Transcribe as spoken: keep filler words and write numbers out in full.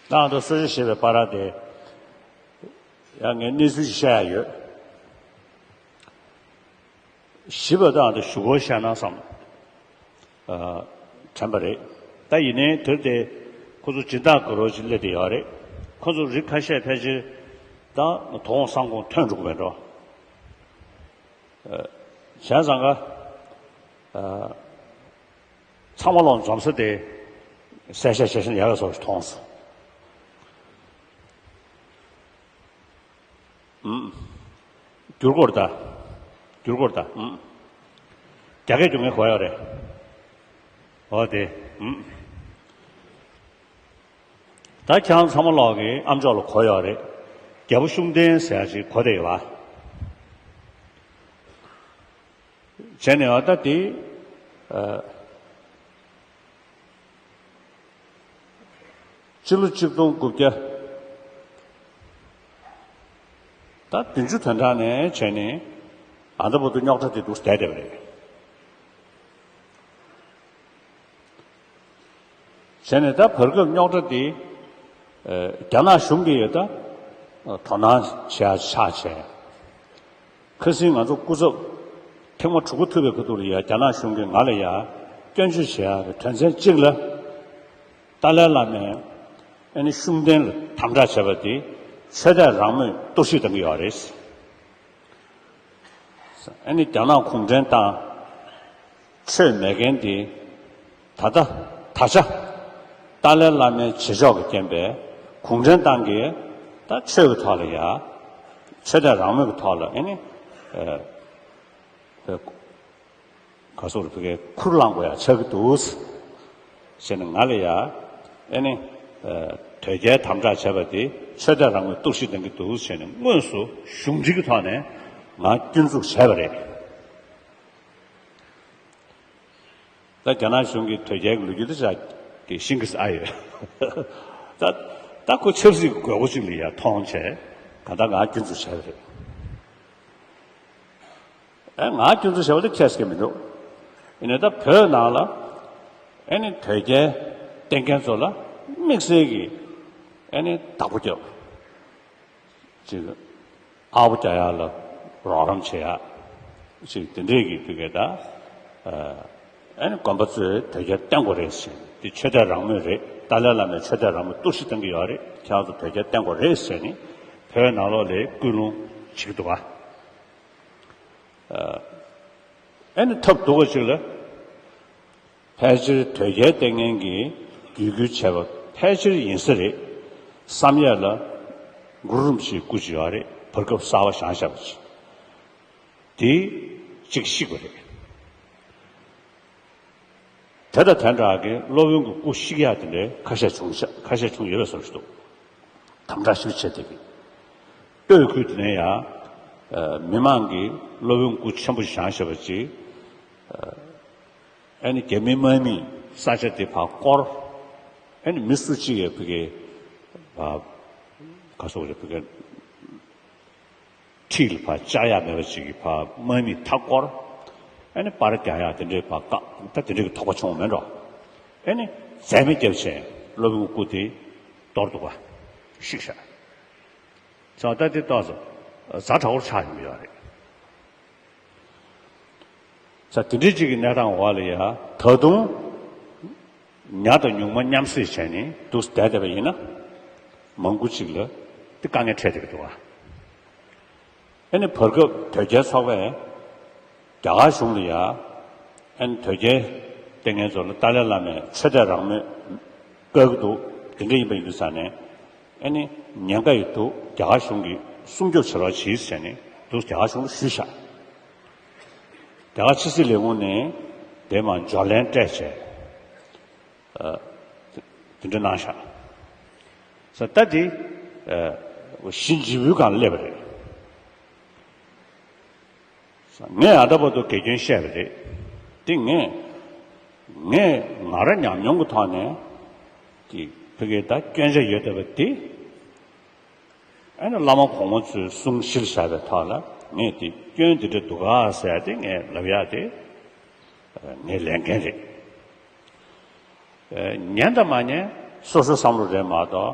ད་ང་ཚོ་གསོལ་ཇ་བཞེས་པའི་བར་དེ་ཡང་ངས་གནས་ཚུལ་ཞིག་བཤད་ཡ་ཡོད། བཞི་པ་དང་དེ་གཞུག་གུ་བཤད་ན་བསམ། ཨ། དྲན་པ་རེད། ད་ཡིན་ནའི་དེར་དེ་ཁོ་ཚོ་སྦྱིན་བདག་གི་རོ་ཅིག་སླེབས་བསྡད་ཡོད་རེད། ཁོ་ཚོ་རིགས་ཁ་ཤས་ཕལ་ཆེར་ད་དོ་དགོང་སང་དགོང་ཐོན་འགྲོ་གི་མེད་འགྲོ། ཨ། བྱས་ཙང་ག་ཨ། ཚང་མ་ལོག་འཛོམས་ས་དེ་གསལ་བཤད་བྱེད་ཤེས་ན་ཡག་གི་བཟོ་ཞིག་མཐོང་སོང་། ཨུམ། བསྒྱུར་དགོས་རེད་ད། བསྒྱུར་དགོས་རེད་ད། ཨུམ། རྒྱ་སྐད་སྒྱུར་མཁན་ག་པར་ཡོད་རེད། འོ་དེ། ཨུམ། ད་ཁྱེད་རང་ཚང་མ་ལོག་གི་ཨམ་ཅོག་ལ་གོ་ཡོད་རེད། རྒྱལ་པོ་ཤུགས་ལྡན་ཟེར་ཡ་ཅིག་གོ་བསྡད་ཡོད་པ། བྱས་ནས་ཨ་ད་དེ། ཨ། སྤྱི་ལོ་གཅིག་སྟོང་དགུ་བརྒྱ། ད་བདུན་ཅུ་དོན་གྲངས་ནས་བྱས་ནས་ཨ་ད་བར་དུ་རྙོག་དྲ་དེ་འདུག་བསྡད་བསྡད་པ་རེད། བྱས་ནས་ད་བར་སྐབས་རྙོག་དྲ་འདི། ཨ། རྒྱ་ནག་གཞུང་གིས་ད་དོ་སྣང་བྱེད་ཡ་ཆགས་བྱས། ཁ་སང་ང་ཚོ་སྐུ་ཚབ་ཐེངས་མ་དྲུག་པ་ཐུག་པའི་ཁ་ཐུག་ལ་ཡ་རྒྱ་ནག་གཞུང་གིས་ང་ལ་ཡ་སྐྱོན་བརྗོད་བྱེད་ཡ་གི་དོན་ཚན་གཅིག་ལ། ཏཱ་ལའི་བླ་མས་ཨ་ནི་ཤུགས་ལྡན་ལ་དམ་དྲག་བྱས་པ་དེ་ཆོས་དད་རང་མོས་གཏོར་བཤིག་གཏང་གི་ཡོད་རེད། ཨ་ནི་རྒྱ་ནག་གུང་ཁྲན་ཏང་ཆོས་མེད་མཁན་དེ་ད་ལྟ་ད་ཆ་ཏཱ་ལའི་བླ་མའི་བྱེད་ཕྱོགས་ཀྱི་རྐྱེན་པས་གུང་ཁྲན་ཏང་གིས་ད་ཆོས་ཀྱི་ཐོག་ལ་ཡ་ཆོས་དད་རང་མོས་ཀྱི་ཐོག་ལ་ཨ་ནི་ཨ་ག་སོགས་ལ་ཕ་གིའི་ཁུར་བླངས་དགོས་ཡ་ཆགས་ཀྱི་འདུག་ཟེར་ནས་ང་ལ་ཡ་ཨ་ནི་ཨ་དོལ་རྒྱལ་དམ་དྲག་བྱས་པ་དེ་ཆོས་དད་རང་མོས་གཏོར་བཤིག་གཏང་གི་འདུག་ཟེར་ནས་དངོས་སུ་གཞུང་འབྲེལ་གྱི་ཐོག་ནས་ང་སྐྱོན་འཛུགས་བྱས་པ་རེད། ད་རྒྱ་ནག་གཞུང་གིས་དོལ་རྒྱལ་གྱི་ལོ་རྒྱུས་དེ་ཅག་གི་ཤེས་ཀྱི་ཨ་ཡོད། ད་ད་ཁོ་ཆབ་སྲིད་ཀྱི་དགོས་མཁོ་ཅིག་ལ་ཡ་མཐོང་བྱས་གང་ལྟར་ང་སྐྱོན་འཛུགས་བྱས་པ་རེད། ཨེ་ང་སྐྱོན་འཛུགས་བྱས་པ་དེ་ཁྱད་ཀྱི་མི་འདུག་ཡིན་ནའི་ད་བོད་ནང་ལ་ཨེ་ནི་དོལ་རྒྱལ་བསྟེན་མཁན་ཚོ་ལ་དམིགས་བསལ་གྱི་ཨེ་ནི་བདག་པོ་རྒྱབ། ཅིག་ཨ་བོ་རྒྱག་ཡག་ལ་རོགས་རམ་བྱེད་ཡག་ཅིག་དེ་འདྲས་ཀྱི་ཕ་གི་ད། ཨ་ནི་དགོན་པ་ཚོས་དོལ་རྒྱལ་བསྟེན་དགོས་རེད་ཟེར། འདི་ཆོས་དད་རང་མོས་རེད། ཏཱ་ལའི་བླ་མས་ཆོས་དད་རང་མོས་གཏོར་བཤིག་གཏང་གི་ཡོད་རེད། ཁྱེད་རང་ཚོ་དོལ་རྒྱལ་བསྟེན་དགོས་རེད་ཟེར་ནས་བོད་ནང་ལོགས་ལ་སྐུལ་སློང་བྱེད་ཀྱི་འདུག་ག་ཨ་ནི་ཐབས་སྡུག་པ་ཅིག་ལ། ཕལ་ཆེར་དོལ་རྒྱལ་བསྟེན་མཁན་གྱི་བརྒྱུད་སྐུལ་བྱས་པ་ཕལ་ཆེར་ཡིན་ས་རེད་བསམ་ཡས་ལ། གུ་རུ་རིན་པོ་ཆེའི་སྐུ་ཅིག་ཡོད་རེད། བར་སྐབས་གསར་པ་བཞེངས་བཞག་པ་ཅིག་དེ་གཅིག་བཤིག་པ་རེད། དེ་དང་དེ་འདྲ་གི་སློབ་དཔོན་གྱི་སྐུ་བཤིག་ཡག་དེ་འདྲའི་ཁ་ཤས་བྱུང་ཤག་ཁ་ཤས་བྱུང་ཡོད་པའི་བཟོ་ཞིག་འདུག་དམ་དྲག་ཞིག་བྱས་བསྡད་ཀྱི། སྟོད་ཁུལ་དེ་ནས་ཡང་། ཨ། མི་མང་གིས་སློབ་དཔོན་སྐུ་ཆེན་པོ་ཞིག་བཞེངས་བཞག་པ་ཅིག་ཨ་ནི་རྒྱ་མི་དམག་མིས་ས་ཆ་དེ་ཕར་བསྐོར། ཨ་ནི་མི་སུ་གཅིག་ཡང་ཕ་གི་ཕར་ག་སོགས་རེད། ཕ་གི་འཁྲིས་ལ་ཕར་བཅར་ཡག་མེད་པ་ཅིག་གིས་ཕར་དམག་མིས་མཐའ་བསྐོར། ཨ་ནི་པར་རྒྱག་ཡག་དེ་འདྲའི་ཕར་བཀག་ད་དེ་འདྲའི་གི་དོགས་པ་བྱུང་བ་མེད་འགྲོ། ཨ་ནི་འཛད་མེད་བརྒྱབ་བྱས་སློབ་དཔོན་སྐུ་དེ་གཏོར་འདུག་ག་བཤིག་ཤག་བྱས་ཙང་ད་དེ་ཏོག་ཙམ་ཛ་དྲག་པོ་ཆགས་ཡོང་གི་ཡོད་རེད། ས་དེ་འདྲའི་གཅིག་གི་གནས་སྟངས་འོག་ལ་ཡ་ད་དུང་ཉག་དང་ཉུང་མ་མཉམ་བསྲེས་བྱས་ནས་འདུག་བསྡད་བསྡད་པ་ཡིན་ན། མང་པོ་ཅིག་ལ་དེ་དཀའ་ངལ་འཕྲད་བསྡད་ཀྱི་འདུག་ག་ཨ་ནི་བར་སྐབས་དོལ་རྒྱལ་ཚོགས་པས་རྒྱ་གར་གཞུང་ལ་ཡ་ཨ་ནི་དོལ་རྒྱལ་བསྟེན་མཁན་ཚོ་ལ་ཏཱ་ལའི་བླ་མས་ཆོས་དད་རང་མོས་བཀག་གི་འདུག་དེ་འདྲ་ཡིན་པ་ཡིན་དུས་ཙང་ནས་ཨ་ནི་ཉེན་ཁ་ཡོད་འདུག་རྒྱ་གར་གཞུང་གིས་སྲུང་སྐྱོབ་བྱེད་རོགས་གྱིས་ཟེར་ནས་འདུག་རྒྱ་གར་གཞུང་ལ་ཞུས་ཤག་རྒྱ་གར་ཕྱི་སྲིད་ལས་ཁུངས་ནས་དེ་མར་འབྱོར་ལན་སྤྲད་བྱས། ཨ། དེ་འདྲ་གནང་ཤག་ས་ད་དེ། ཨ། ཞི་འཇིགས་པུའི་སྒང་ལ་སླེབས་པ་རེད། ངས་ཨ་ད་བར་དུ་དགེ་སྐྱོན་བཤད་པ་རེད། དེ་ངས། ངས་ང་རང་ཉམས་མྱོང་གི་ཐོག་ནས། དེ་ཕ་གི་ད་སྐྱོན་ཆ་ཡོད་བསྡད་པ་དེ། ཨ་ནི་བླ་མ་གོང་མ་ཚོས་གསུང་གཞིར་བཞག་པའི་ཐོག་ལ་ངས་དེ་སྐྱོན་འདི་འདྲ་འདུག་ག་ཟེར་ཏེ་ངས་ལབ་ཡག་དེ་ངའི་ལས་འགན་རེད། ཨ། ཉན་དང་མ་ཉན་སོ་སོའི་བསམ་བློ་རེད་མ་གཏོགས་